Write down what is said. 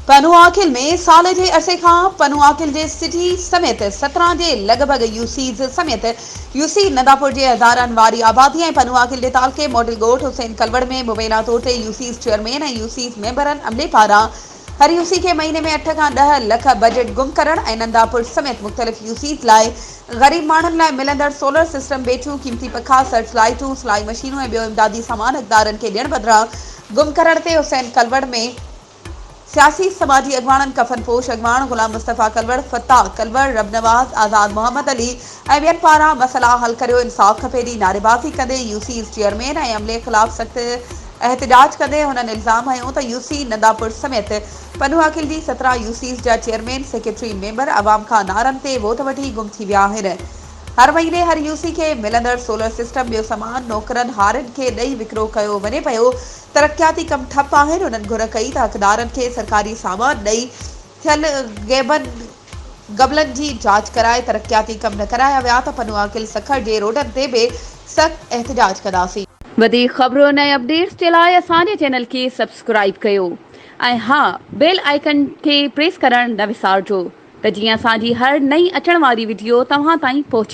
پنوعاقل ۾ سال جي عرصي کان پنوعاقل جي سٽي سميت 17 جي لڳ ڀڳ يوسيز سميت يوسي ننداپور جي هزارن واري آبادي ۽ پنوعاقل جي تعلقي ماڊل ڳوٺ حسين ڪلوڙ ۾ مبينا طور تي يوسيز چيئرمين ۽ يوسيز ميمبرن عملي پاران هر يوسي کي مهيني ۾ اٺ کان ڏهه لک بجيٽ گم ڪرڻ ۽ ننداپور سميت مختلف يوسيز لاء غريب ماڻهن لاء ملندڙ سولر سسٽم بيٽريون قيمتي پکا سرچ لائيٽون سلائي مشينون ۽ ٻيو امدادي سامان حقدارن کي ڏيڻ بدران گم ڪرڻ تي حسين ڪلوڙ ۾ سياسي سماجي اڳواڻن ڪفن پوش اڳواڻ غلام مصطفيٰ ڪلوڙ، فتاح ڪلوڙ، ربنواز، آزاد محمد علي ۽ ٻين پاران مسئلا حل ڪريو انصاف کپي جي نعريبازي ڪندي يوسيز چيئرمين ۽ عملي خلاف سخت احتجاج ڪندي هنن الزام هنيو ته يوسي ننداپور سميت پنوعاقل جي 17 يوسيز جا چيئرمين سيڪريٽري ميمبر عوام کان نعرن تي ووٽ وٺي گم ٿي ويا آهن هر مهيني هر يوسي کي ملندڙ سولر سسٽم ٻيو سامان نوڪرن هارين کي ڏئي وڪرو ڪيو وڃي پيو ترقياتي ڪم ٺپ آهن، هنن گهر ڪئي ته حقدارن کي سرڪاري سامان ڏئي ٿيل غيبن غبلن جي جاچ ڪرائي ترقياتي ڪم نه ڪرايا ويا ته پنوعاقل سکر جي روڊن تي به سخت احتجاج ڪنداسين. وڌيڪ خبرن ۽ اپڊيٽس جي لاء اسان جي چينل کي سبسڪرائيب ڪيو ۽ ها بيل آئيڪن کي پريس ڪرڻ نه وسارجو ته جيئن اسان جي هر نئين اچڻ واري وڊيو توهان تائين پهچي.